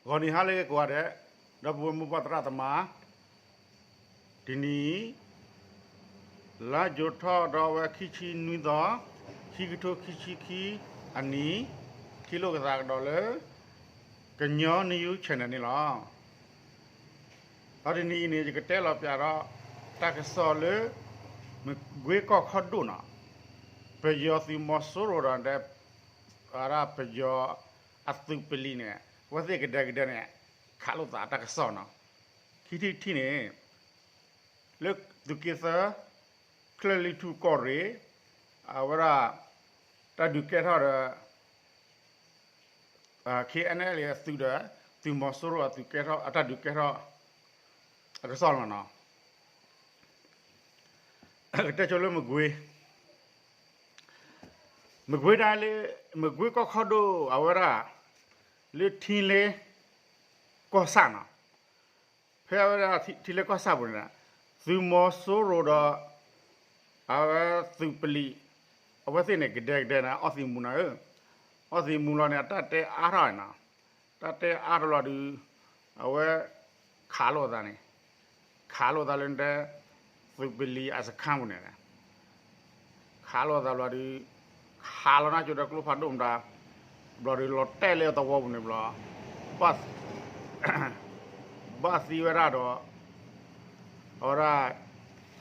ဂီၤနံၤဟါလၢအဂ့ၤကိးဂၤဒဲး, ဒီပုၢ်ဝဲၢ်မိၢ်ပၢ်သရၣ်သမါ, တနံၤအံၤ လါယူၤထီၣ်ဒီးဝဲခံဆံနွံသီ, ခံကထိခံဆံခံအနံၣ်, ထံၣ်လိာ်က့ၤသးကဒီးလၢ ကညီနယူး channel န့ၣ်လီၤ. ဒီးတနံၤအံၤန့ၣ် ယကတဲလီၤပၠးဒီး တၢ်ကစီၣ်လၢ မကွ့ကီၢ်ခီၣ်ဒိၣ်နီၤ, ပယီၤသုးမီၤစိရိၤဒီး ပယီၤအသုးပလံၤန့ၣ် အဝဲသ့ၣ်ကဒဲကဒဲန့ၣ် ခးလိာ်သးတၢ်ကစီၣ်နီၤ. ခံထံၣ်တထံၣ်န့ၣ် လၢသုးက့သၢ ချၢၣ်လွံၢ်ထူၣ်ကီၢ်ရ့ၣ် အဝဲဒၣ် တၢ်ဒုးကဲထီၣ်ဒီး KNLA အသုးဒီး သုးမီၤစိရိၤအသုးကဲထီၣ် အတၢ်ဒုးကဲထီၣ် အကစီၣ်လီၤနီၤ. ကတဲဆိလၢမကွ့ မကွ့တၢ်လၢ မကွ့ကီၢ်ခီၣ်ဒိၣ်အဝဲဒၣ် လၢထံလ့ကီၢ်ဆၣ်နီၤ, ဖဲအဝဲဒၣ်ထံလ့ကီၢ်ဆၣ်ပူၤန့ၣ် သုးမီၤစိရိၤဒီး အဝဲသုးပလံၤ အဝဲသ့ၣ်န့ၣ် ကဒဲကဒဲန့ၣ် အီသံးမူၤနီၤဧၢ, အီသံးမူၤလီၤန့ၣ် အတၢ်တဲအါထီၣ်နီၤ, တၢ်တဲအါထီၣ်လီၤဒီး အဝဲ ခးလိာ်သးန့ၣ် ခးလိာ်သးလၢတဲ သုးပလံၤအစခန်းပူၤန့ၣ် ခးလိာ်သးဘျီဒီး ခးလီၤနၢ်ကၠိဒီးကျိဖးဒိၣ်မတၤ, ဘျီဒီးလီၤတဲာ်လၢသဝီပူၤန့ၣ်ဘျီ, ဘၣ်သံဝဲဒၣ်ဒီး အဝဲဒၣ်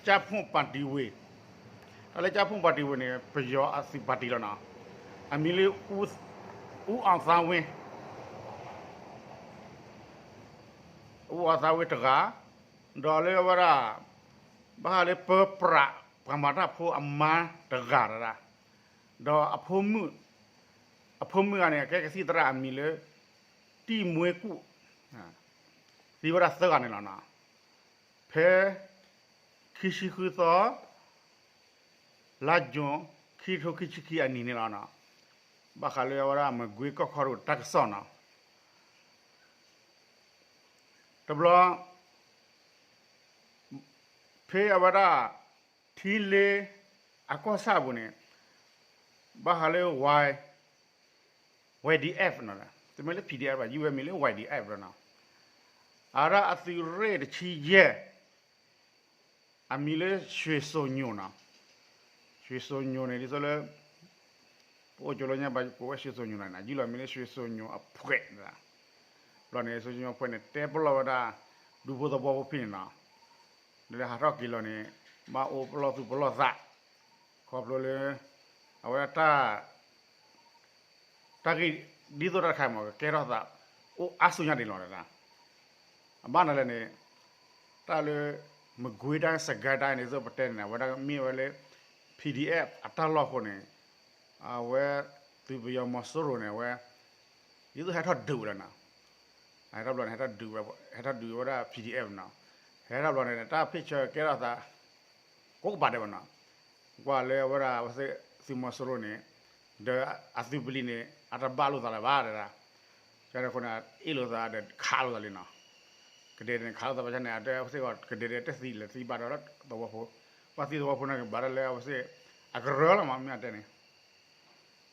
ကၠၢ်ဖူၣ်ပၣ်တံၣ်ဝ့ၢ်, တၢ်လၢကၠၢ်ဖူၣ်ပၣ်တံၣ်ဝ့ၢ်န့ၣ် ပယီၤအသုးပၣ်တံၣ်လီၤနီၤ, အမံၤလၢ အူအီၣ်သးဝ့ အူအီၣ်သးဝ့တဂၤ, ဒီးလၢအဝဲဒၣ် ဘၣ်ဃးလၢပၢပြးပှၤမၤတၢ်ဖိအမါတဂၤတဒၣ်, ဒီးအဖိမုၣ်, အဖိမုၣ်ဂၤန့ၣ် အကဲကသံၣ်သရၣ်အမံၤလၢ တံၢ်မွ့ကူၣ်, သံဝဲဒၣ်သၢဂၤန့ၣ်လီၤနီၤ. ဖဲ ခံဆံဃုသီ လါယူၤ ခံကထိခံဆံခံအနံၤန့ၣ်လီၤနီၤ, ဘၣ်ဃးလၢအဝဲဒၣ်မကွ့ကီၢ်ခီၣ်ဒိၣ်တၢ်ကစီၣ်နီၤ, တဘျီ ဖဲအဝဲဒၣ် ထံလ့အကီၢ်ဆၣ်ပူၤန့ၣ် ဘၣ်ဃးလၢ Y, YDF နီၤ, တမ့ၢ်လၢ PDF ဘၣ်, ယုၢ်ဝဲမံၤလၢ YDF လီၤနီၤ, အဝဲဒၣ်အသုးရ့ၣ်တဆံယဲၢ် အမံၤလၢ ရွှေစိန်ညိုနီၤ, ရွှေစိန်ညိုန့ၣ် ဒ်သိးလၢ ပအိၣ်ကၠိလၢညါဘၣ် ကိးဝဲ ရွှေစိန်ညိုနီၤ, ယုၢ်လီၤမံၤလၢ ရွှေစိန်ညိုအဖွဲ့ ဘျီန့ၣ် ရွှေစိန်ညိုအဖွဲ့န့ၣ် တဲပလီၢ်ဝဲဒၣ် ဒူဖိသဝီဖိဖဲန့ၣ်နီၤ, လၢဟးထီၣ်က့ၤလီၤန့ၣ် ဘၣ်အိၣ်ပလီၢ်သူၣ်ပလီၢ်သး ခီဖျိလၢ အဝဲဒၣ်တၢ် တၢ်ဂ့ၢ်ဒ်သိးတၢ်တခါမ့ၢ် ကကဲထီၣ်သး အိၣ်အါဆူညါဒံးလီၤ. အဘၣ်နၤလဲၣ်န့ၣ် တၢ်လၢ မကွ့တိုင်း စစ်ကိုင်းတိုင်း န့ၣ် ဒ်သိးပတဲန့ၣ် အဝဲဒၣ်မ့ၢ်ဝဲလၢ PDF အတၢ်လီၢ်အဃိန့ၣ် အဝဲ သုးပယီၤမီၤစိရိၤန့ၣ် အဝဲ ဒ်သိးဟဲထီၣ်ဒုးဝဲလီၤနီၤ, ဟဲထီၣ်ဘျီန့ၣ် ဟဲထီၣ်ဒုးဝဲ ဟဲထီၣ်ဒုးဝဲဒၣ် PDF နီၤ, ဟဲထီၣ်ဘျီန့ၣ် တၢ်ဖ့ၣ်ဆၢကဲထီၣ်သး ကိးကပၤဒဲးဘၣ်နီၤ, ကွၢ်လၢအဝဲဒၣ် အဝဲသ့ၣ်သုးမီၤစိရိၤန့ၣ် ဒီးအသုးပလံၤန့ၣ် အတဘၣ်လိာ်သးလၢၤဘၣ်တဲဒၣ်, ကန့ၣ်အဃိန့ၣ် အ့ၣ်လိာ်သးဒီးခးလိာ်သးလံနီၤ, ကဒဲဒဲးန့ၣ် ခးလိာ်သးဘၣ်ဆၣ်န့ၣ် အတဲအဝဲသ့ၣ်ကဒဲဒဲးတသံလၢၤသံဘၣ်ဒီးသဝီဖိ, ဘၣ်သံသဝီဖိန့ၣ်ကဘၣ်ဒၣ်လၢအဝဲသ့ၣ် အကရၢလီၤမး မ့ၢ်အတဲန့ၣ်,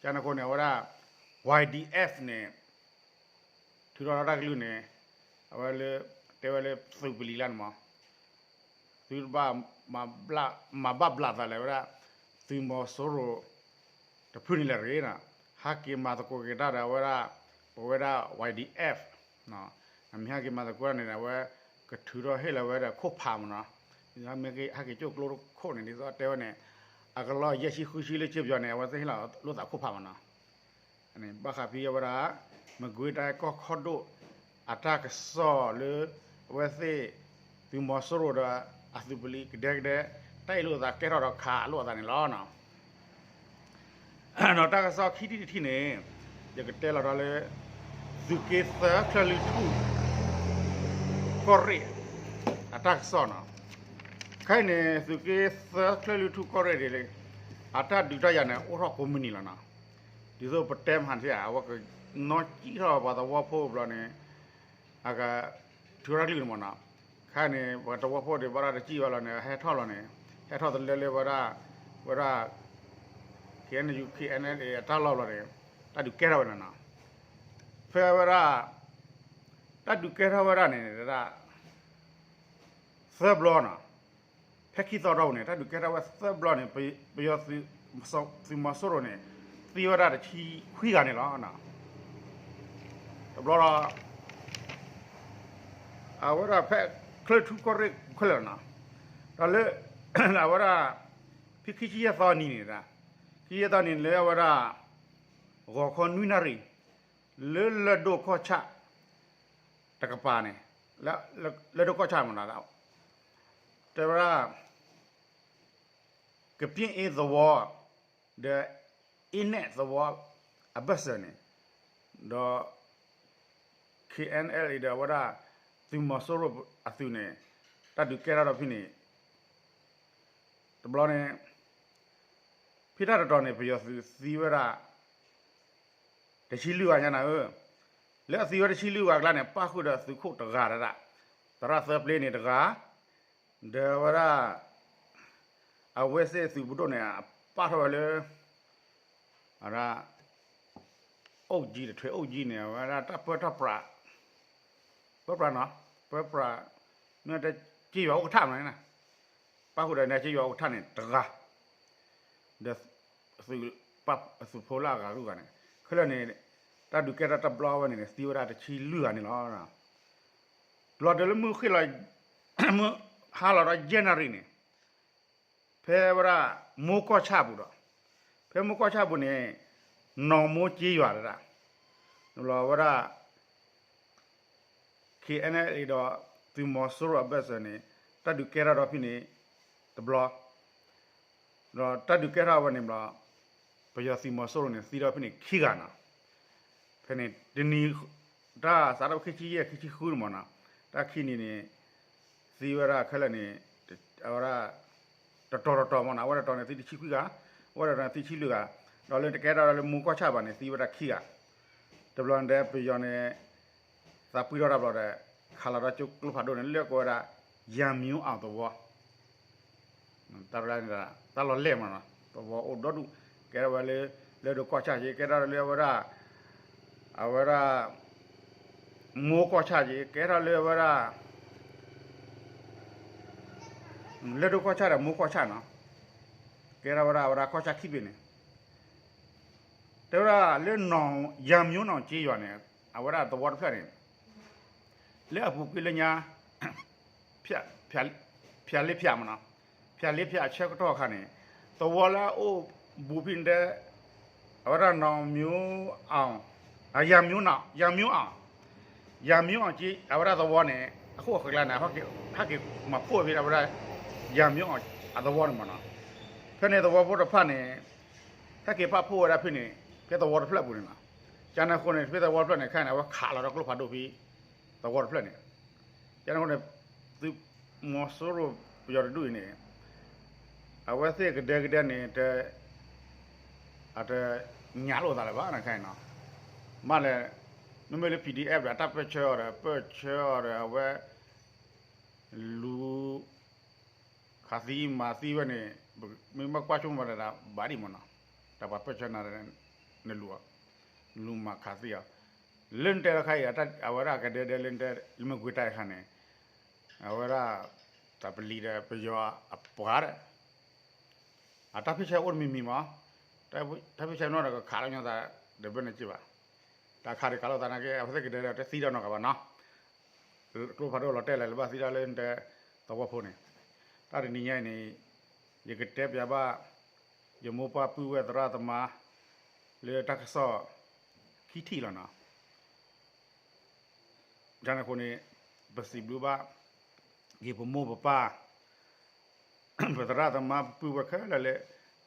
ကန့ၣ်အဃိန့ၣ် အဝဲဒၣ် YDF န့ၣ် ထုးထီၣ်တၢ်ကလုၢ်န့ၣ် အဝဲလၢ တဲဝဲလၢသုးပလံၤလၢန့ၣ်မး သုတဘၣ် မၤဘၣ်ဘျးသးလၢၤဝဲဒၣ် သုးမီၤစိရိၤ တဖုန့ၣ်လၢၤတဂ့ၤနီၤ, ဟဲက့ၤမၤသကိးက့ၤတၢ်ဒီးအဝဲဒၣ် ပဝဲဒၣ် YDF အမ့ၢ်ဟဲက့ၤမၤသကိးတၢ်န့ၣ် အဝဲကထုးထီၣ်ဟ့ၣ်လီၤဝဲဒီးခိၣ်ဖးမးနီၤ, မ့ၢ်ဟဲက့ၤကၠိၣ်ကျိခိၣ်န့ၣ် ဒ်သိးတဲဝဲန့ၣ် အကလီၢ်ယဲၢ်ဆံဃုဆံလၢကၠိပယီၤန့ၣ် အဝဲသ့ၣ်ဟ့ၣ်လီၤလိာ်သးခိၣ်ဖးမးနီၤ ဘၣ်ဃးဖဲအဝဲဒၣ် မကွ့တိုင်း ကီၢ်ခီၣ်ဒိၣ် အတၢ်ကစီၣ်လၢ အဝဲသ့ၣ် သုးမီၤစိရိၤဒီး အသုးပလံၤကဒဲကဒဲ တၢ်အ့ၣ်လိာ်သးကဲထီၣ်ဒီးခးလိာ်သးန့ၣ်လီၤ. ဒီးတၢ်ကစီၣ်ခံထံၣ်တထံၣ်န့ၣ် ယကတဲလီၤဒီးလၢ သုးက့သၢ ချၢၣ်လွံၢ်ထူၣ် ကီၢ်ရ့ၣ် အတၢ်ကစီၣ်နီၤ, ခဲအံၤန့ၣ် သုးက့သၢ ချၢၣ်လွံၢ်ထူၣ်ကီၢ်ရ့ၣ်ဒ်လဲၣ် အတၢ်ဒုးတၢ်ယၤန့ၣ် အိၣ်ထီၣ်ကိးမုၢ်နံၤလီၤနီၤ, ဒ်သိးပတဲမဟါန့ၣ် အဝဲကနီၣ်ကံၣ်ထီၣ်ပှၤသဝီဖိဘျီန့ၣ် အက ထုးထီၣ်ကလုၢ်န့ၣ်မးနီၤ, ခဲအံၤန့ၣ် ပှၤသဝီဖိဒံးဘၣ်ဒၣ်တကံၣ်ဘၣ်လီၤန့ၣ် ဟဲထီၣ်လီၤန့ၣ် ဟဲထီၣ်တလၢလၢဝဲဒၣ် ဝဲဒၣ် KNU KNLA အတၢ်လီၢ်ဘျီန့ၣ် တၢ်ဒုးကဲထီၣ်ဝဲန့ၣ်နီၤ, ဖဲဝဲဒၣ် တၢ်ဒုးကဲထီၣ်ဝဲဒၣ်န့ၣ် သၢဘျီနီၤ, ဖဲခံသီတီၢ်ပူၤန့ၣ် တၢ်ဒုးကဲထီၣ်ဝဲသၢဘျီန့ၣ် ပယီၤသုးမီၤစိရိၤန့ၣ် သံဝဲဒၣ်တဆံခွံဂၤန့ၣ်လီၤ. တဘျီဒီး အဝဲဒၣ်ဖဲချၢၣ်ထူကီၢ်ရ့ၣ်ခဲလၢာ်နီၤ, ဒီးလၢ အဝဲဒၣ် ဖဲခံဆံယဲၢ်သီနံၤန့ၣ်, ခံဆံယဲၢ်သီနံၤလၢအဝဲဒၣ် ဂီၤခီနွံနၣ်ရံၣ် လၢလၢၢ်ဒိၣ်ကီၢ်ဆၣ် တကပၤန့ၣ်, လၢၢ်ဒိၣ်ကီၢ်ဆၣ်မ့ၢ်နီၤ, တဲဝဲဒၣ် ကပၠ့ၣ်အ့သဝီ ဒီး အ့နဲၣ်သဝီ အဘၢၣ်စၢၤန့ၣ်, ဒီး ခ့ၣ်အဲၣ်အဲလ်အ့ဒီးအဝဲဒၣ် သုးမီၤစိရိၤအသုးန့ၣ် တၢ်ဒုးကဲထီၣ်ဒီးဖဲန့ၣ် တဘျီန့ၣ် ဖဲတၢ်တတီၤန့ၣ် ပယီၤသုးသံဝဲဒၣ် တဆံလွံၢ်ဂၤညါနၤဧၢ, လၢအသံဝဲတဆံလွံၢ်ဂၤအကျါန့ၣ် ပၣ်ဃုာ်ဒီးသုးခိၣ်တဂၤဒၣ်, သရၣ်သၢပျ့န့ၣ်တဂၤ, ဒီးဝဲဒၣ် အဝဲသ့ၣ်သုးပဒိၣ်န့ၣ် အပာ်ထီၣ်ဝဲလၢ အဝဲဒၣ် အိၣ်ကၠံတထွဲအိၣ်ကၠံန့ၣ် အဝဲဒၣ်တၢ်ပၢထီၣ်ပြး, ပၢပြးနီၤ, ပၢပြး မ့ၢ်တဲ က့ယွၤအိၣ်ကထၣ်မနီၤ, ပၣ်ဃုာ်ဒီးန့ၣ် က့ယွၤအိၣ်ကထၣ်န့ၣ်တဂၤ, ဒီး သုးဖိလၢအဂၤဂုၤဂၤန့ၣ် ခဲလၢာ်န့ၣ် တၢ်ဒုးကဲထီၣ်တဘျီဝဲန့ၣ် သံဝဲဒၣ်တဆံလွံၢ်ဂၤန့ၣ်လီၤ. တဘျီဒီးလၢမုၢ်ဃ့ၢ်လီၤ မုၢ်ဟါလီၤဒီးယဲၢ်နၣ်ရံၣ်န့ၣ် ဖဲဝဲဒၣ် မိၢ်ကီၢ်ဆၣ်ပူၤဒီး, ဖဲမိၢ်ကီၢ်ဆၣ်ပူၤန့ၣ် နီၢ်မိၢ်က့ယွၤဒၣ်, တဘျီဝဲဒၣ် ခ့ၣ်အဲၣ်အဲလ်အ့ဒီး သုးမီၤစိရိၤအဘၢၣ်စၢၤန့ၣ် တၢ်ဒုးကဲထီၣ်ဒီးဖဲန့ၣ် တဘျီ ဒီးတၢ်ဒုးကဲထီၣ်ဝဲန့ၣ်ဘျီ ပယီၤသုးမီၤစိရိၤန့ၣ် သံဒီးဖဲန့ၣ်ခံဂၤနီၤ, ဖဲန့ၣ်တနံၤ တၢ်စးထီၣ်ခံဆံယဲၢ်ခံဆံဃုန့ၣ်မနီၤ, တၢ်ခံနံၤန့ၣ် သံဝဲဒၣ်ခဲလၢာ်န့ၣ် အဝဲဒၣ် တတီၤတတီၤမနီၤ, အဝဲတတီၤန့ၣ်သံတဆံခွံဂၤ, အဝဲတတီၤန့ၣ်သံဆံလွံၢ်ဂၤ, ဒီးလၢတကဲထီၣ်လၢမိၢ်ကီၢ်ဆၣ်ဘၣ်န့ၣ် သံဝဲဒၣ်ခံဂၤ, တဘျီန့ၣ်ဒီးပယီၤန့ၣ် သးပှံထီၣ်တၢ်ဘျီဒီး ခးလီၤဒီးကၠိကျိဖးဒိၣ်န့ၣ် လၢကိးဝဲဒၣ် ယၤမၠိအီၣ်သဝီ တၢ်လီၤလဲၢ်မနီၤ, သဝီအိၣ်ဒီဒူၣ်, ကဲထီၣ်ဝဲလၢ လၢၢ်ဒိၣ်ကီၢ်ဆၣ်က့, ကဲထီၣ်လၢအဝဲဒၣ် အဝဲဒၣ် မိၢ်ကီၢ်ဆၣ်က့, ကဲထီၣ်လၢအဝဲဒၣ် လၢၢ်ဒိၣ်ကီၢ်ဆၣ်ဒီးမိၢ်ကီၢ်ဆၣ်နီၤ, ကဲထီၣ်ဝဲဒၣ်အဝဲဒၣ်ကီၢ်ဆၣ်ခံဘ့ၣ်န့ၣ်, တဲဝဲဒၣ်လၢ ယၤမၠိနီၣ်က့ယွၤန့ၣ် အဝဲဒၣ်သဝီတဖျၢၣ်န့ၣ် လၢအပူၤကွံာ်လၢညါ ဖၠးလ့ဖၠးမနီၤ, ဖၠးလ့ဖၠးအဆၢကတီၢ်အခါန့ၣ် သဝီလၢအအိၣ်ဘူးဖဲန့ၣ်တဲ အဝဲဒၣ်နီၢ်မၠိအီၣ်, ယၤမၠိနီၣ်, ယၤမၠိအီၣ်, ယၤမၠိအီၣ်က့ အဝဲဒၣ်သဝီန့ၣ် အဃိအဃၢၤကျါန့ၣ် ဟဲက့ၤမၤဖှိၣ်ဖဲအဝဲဒၣ် ယၤမၠိအီၣ်အသဝီန့ၣ်မနီၤ, ဖဲန့ၣ်သဝီဖိတဖၣ်န့ၣ် ဟဲက့ၤပာ်ဖှိၣ်ဝဲဒၣ်ဖဲန့ၣ် ဖဲသဝီတဖျၢၣ်ပူၤန့ၣ်လီၤ. ကန့ၣ်အဃိန့ၣ် ဖဲသဝီတဖျၢၣ်န့ၣ် ခဲအံၤန့ၣ် အဝဲခးလီၤဒီးကျိဖးဒိၣ်ဖဲ သဝီတဖျၢၣ်န့ၣ်, ကန့ၣ်အဃိန့ၣ် သုးမီၤစိရိၤပယီၤတဒူၣ်အံၤန့ၣ် အဝဲသ့ၣ်ကဒဲကဒဲန့ၣ် တ အတညးလိာ်သးလၢၤဘၣ်န့ၣ်ခဲအံၤနီၤ, မ့ၢ်လဲၣ် မ့မ့ၢ်လၢ ပီၣ်ဒံၣ်အဲၣ်ဖ် ဒီးတၢ်ပၢၢ်ဆၢအီၤဒီး ပၢၢ်ဆၢအီၤဒီး အဝဲ လူၤ ခးသံမၤသံဝဲန့ၣ် မ့ၢ်မ့ၢ်ကွၢ်ဆိကမိၣ်တၢ်ဘၣ်ဒံးမနီၤ, တၢ်ပှၤပၢၢ်ဆၢနၤ နလူၤအီၤ, လူၤမၤခးသံအီၤ, လၢနတဲလီၤခါအံၤ အဝဲဒၣ်ကဒဲဒဲလၢနတဲ လၢမ့ၢ်ကွံာ်တၢ်အံၤခါန့ၣ် အဝဲဒၣ် တၢ်ပလံၤဒီးပယီၤအပှၤဒီး အတၢ်ဖ့ၣ်ဆၢအိၣ်တမံၤမံၤမး, တၢ်ဖ့ၣ်ဆၢနီၢ်ဒီးကခးလီၤညီသး ဒီးဘၢၣ်န့ၣ်က့ဘၣ်, တၢ်ခးဒံးခးလိာ်သးနာ်က့ အဝဲသ့ၣ်ကဒဲဒဲတသံဒီးနီၢ်ကၤဘၣ်နီၤ, ကျိဖးဒိၣ်လီၤတဲာ်လၢၤလၢၤဘၣ်သံဒီးလၢနတဲ သဝီဖိန့ၣ်, တၢ်တနံၤညါအံၤန့ၣ် ယကတဲပျးဘၣ် ယမိၢ်ပၢ်ပုၢ်ဝဲၢ်သရၣ်သမါ လၢတၢ်ကစီၣ် ခံထံၣ်လီၤနီၤ. ကန့ၣ်အဃိန့ၣ် ပစံးဘျုးဘၣ် ယပမိၢ်ပပၢ် ပသရၣ်သမါပုၢ်ဝဲၢ်ခဲလၢာ်လၢ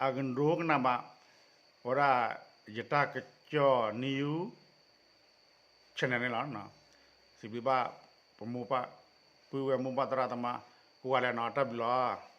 အကဒိကနၣ်ဘၣ် ဝဲဒၣ်ယတၢ်ကစီၣ် news channel န့ၣ်လီၤ. စံးဘျုးဘၣ် ပမိၢ်ပၢ်ပုၢ်ဝဲၢ်မိၢ်ပၢ်သရၣ်သမါ ကိးဂၤဒဲးနီၤ တၢ်ဘျုးလီၤ.